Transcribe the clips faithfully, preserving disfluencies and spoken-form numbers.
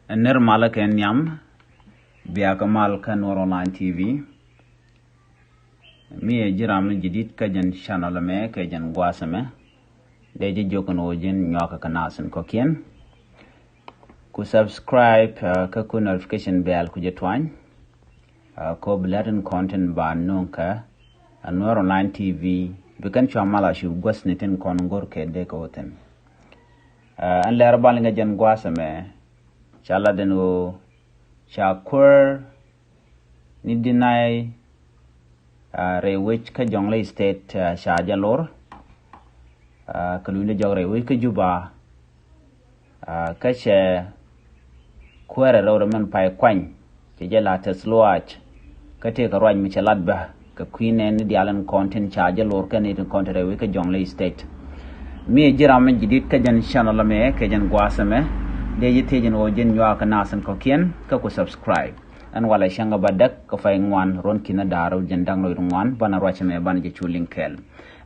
Nir malä kɛ nhiam, bia kɛ mal kä Nuɔr Online T V. Mi ɛ ji̱ ram mi ji̱ di̱t kä jɛn channel ɛmɛ kɛ jɛn gua̱a̱th ɛmɛ. Dee ji̱ jiök ni wä ji̱n nyuakä kɛ nath in kɔ̱kiɛn. Ku subscribe, uh, kä ku notification bell ku jɛ tuany. Uh, kɔ bi lät in kɔn tin ba nuŋ kä, uh, Nuɔr Online T V. Bi kɛn cua mal a cu guäth ni tin kɔn go̱r kɛ dee kɛ wä thin. Uh, ɛn lɛr bal ŋɛ jɛn gua̱a̱th ɛmɛ. Ca lat den ɣöö ca kuäär ni deny, uh, rɛy wec kä Jonglei State, uh, ca jɛ lor. Uh, kɛ luny dee jɔk rɛy wec kä Juba. Uh, kä cɛ kuäärɛ rɛw rɛ mɛn pay kuany cɛ jɛ la tɛth luaac. Kä tëëkɛ ruac mi cɛ lat bä kɛ kui̱ nɛn ni diaal in kɔn tin ca jɛ lor kɛ ni tin kɔn tin rɛy wec kä Jonglei State. Mi ɛ ji̱ ram mi ji̱ di̱t kä jɛn channel ɛmɛ kɛ jɛn gua̱a̱th ɛmɛ. Dee ji̱ thiec in ɣöö ji̱n nyuakä kɛ nath in kɔ̱kiɛn kä ku subscribe. Ɛn walɛ cäŋ ɛ ba däk kɛ pay ŋuan ruɔ̱n ki̱n ɛ da̱a̱r rɛw jiɛn da̱ŋ rɛw wi̱cdɛ ŋuan banɛ ruac ɛmɛ banɛ jɛ cu liŋ kɛɛl.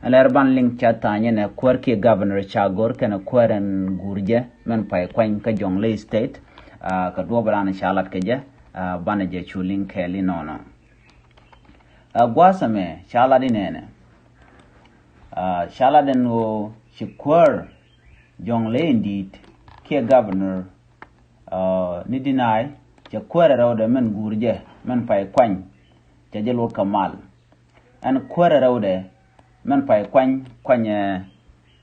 Ɛn lɛr ban liŋ ca tha̱a̱ŋ ɛn ɛ kuäär kiɛ governor ca go̱r kɛnɛ kuäär ɛn guur jɛ mɛn pay kuany kä Jonglei State. Uh, kɛ duɔ̱ɔ̱p ran ca lat kɛ jɛ, uh, banɛ jɛ cu liŋ kɛɛl inɔnɔ. Uh, gua̱a̱th ɛmɛ ca lat inɛnɛ. Uh, ca lat ɛn ɣöö ci kuäär Jonglei in di̱i̱t kiɛ governor, uh, ni deny cɛ kuäärɛ rɛwdɛ mɛn guur jɛ mɛn pay kuany cɛ jɛ lot kɛ mal. Ɛn kuäärɛ rɛwdɛ mɛn pay kuany kuanyɛ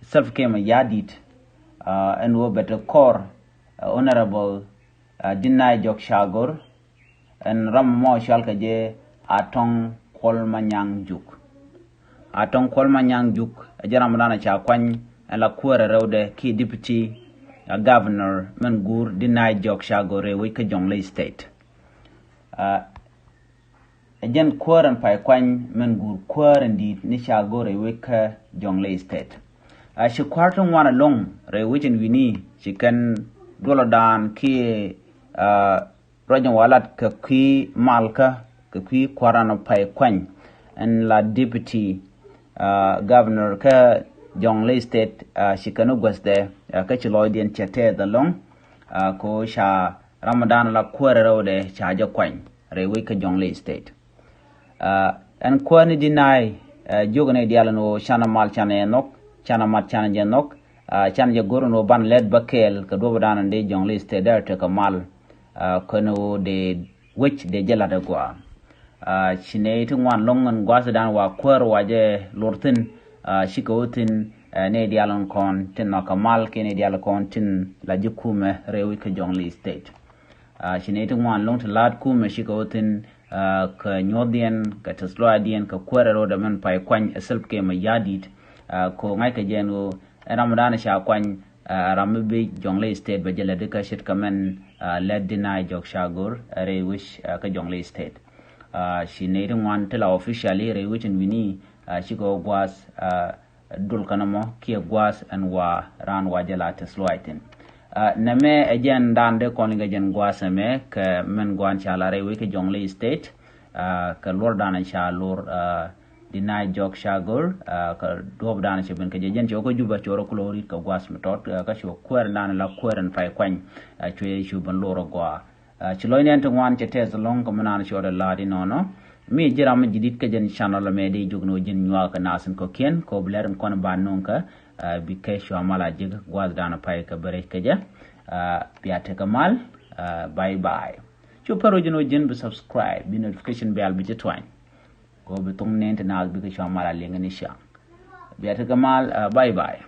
Salva Kiir Mayardit, uh, ɛn ɣöö bɛ te kɔr, uh, Honorable, uh, Deny Jok Chagor. Ɛn ram mɔ cual kɛ jɛ Atɔŋ Kuɔl Manyang Juk. Atɔŋ Kuɔl Manyang Juk ɛ jɛ ram dan ca kuany ɛn la kuäärɛ rɛwdɛ ki deputy, uh, governor mɛn guur Deny Jok Chagor rɛy wec kä Jonglei State. Uh, Ɛ jɛn kuäär ɛn pay kuany mɛn guur kuäär ɛn di̱i̱t ni ca go̱r rɛy wec kä Jonglei State. A ci kua̱r ti ŋuan ɛlɔ̱ŋ rɛy wec ɛn wi̱ni ci kɛn duɔlɔdan kiɛ, uh, ruac in walat kɛ kui̱ malkä kɛ kui̱ kua̱ran pay kuany ɛn la deputy, uh, governor kä Jonglei State, uh, ci kɛn guäthdɛ, uh, kä ci lɔcdiɛn cɛ tɛth ɛlɔ̱ŋ, uh, ko ca Ramadan la kuäärɛ rɛwdɛ ca jɛ kuany rɛy wec kä Jonglei State. Uh, ɛn kuäär ni Deny, uh, jiök ni diaal ni ɣöö canɛ mal canɛ jɛ nhɔk, canɛ mat canɛ jɛ nhɔk, uh, canɛ jɛ go̱r ni ɣöö banɛ lɛt bä kɛɛl kɛ duɔ̱p dan in dee Jonglei State dee tekɛ mal, uh, kɛn ɣöö dee wec dee jɛ la̱t ɛ gɔaa. Uh, ci nɛy ti ŋuan lɔ̱ŋ ɛn gua̱a̱th dan wa kuäär wa jɛ lor thi̱n, uh, cikɛ wä thi̱n, uh, nɛy diaal in kɔn tin nhɔk kɛ mal kiɛ nɛy diaal in kɔn tin la ji̱ kumɛ rɛy wec kä Jonglei State. Uh, ci nɛy ti ŋuan lɔ̱ŋ ti la̱a̱t kumɛ cikɛ wä thi̱n, uh, kɛ nyuɔ̱thdiɛn kɛ tɛth luaacdiɛn kɛ kuäärɛ rɛwdɛ mɛn pay kuany ɛ Salva Kiir Mayardit, uh, ko ŋa̱ckɛ jɛ ɛn ɣöö ɛn ram dan ca kuany, uh, ram mi bi Jonglei State bɛ jɛ lät kä ce̱tkɛ mɛn, uh, lät Deny Jok Chagor, uh, rɛy wec, uh, kä Jonglei State. Uh, ci nɛy ti ŋuan ti la officially rɛy wec ɛn wi̱ni, uh, cikɛ wä gua̱a̱th, uh, dul kɛn ɛmɔ kiɛ gua̱a̱th ɛn wa raan wa jɛ la tɛth luaac thi̱n. Uh, nɛmɛ ɛ jɛn dan dee kɔn liŋ kɛ jɛn gua̱a̱th ɛmɛ kɛ mɛn gua̱a̱n ca la rɛy wec kä Jonglei State, uh, kɛ luɔr dan ca lor, uh, Deny Jok Chagor, uh, kɛ duɔ̱p dan cɛ ben kɛ jɛ jɛn cɛ wä kä Juba cɛ wä rɔ kulɛ wä ri̱t kɛ gua̱a̱th mi tɔt, uh, kä cɛ wä kuäär dan la kuäär ɛn pay kuany, uh, cuɛ cu ben lor ɛ gɔaa. Uh, ci lɔcni ɛn ti ŋuan cɛ tɛth ɛlɔ̱ŋ kɛ mi naan ci ɣɔt ɛ la̱a̱t inɔnɔ. Mi ji̱ ram mi ji̱ di̱t kä jɛn channel ɛmɛ dee jiök ni ɣöö ji̱n nyuak kɛ nath in kɔ̱kiɛn kɛ ɣöö bi lɛr in kɔn ba nuŋ kä, uh, bi kɛ cua mal a ji̱k gua̱a̱th dan pay kɛ bɛ rɛc kä jɛ. Uh, bia tekɛ mal, uh, bye bye. Cu pär ɣöö ji̱n ɣöö ji̱n bi subscribe bi notification bell bi ci tuany. Kɛ ɣöö bi thuŋ nɛn ti naath bikɛ cua mal a liŋ ni ciaŋ. Bia tekɛ mal, uh, bye bye.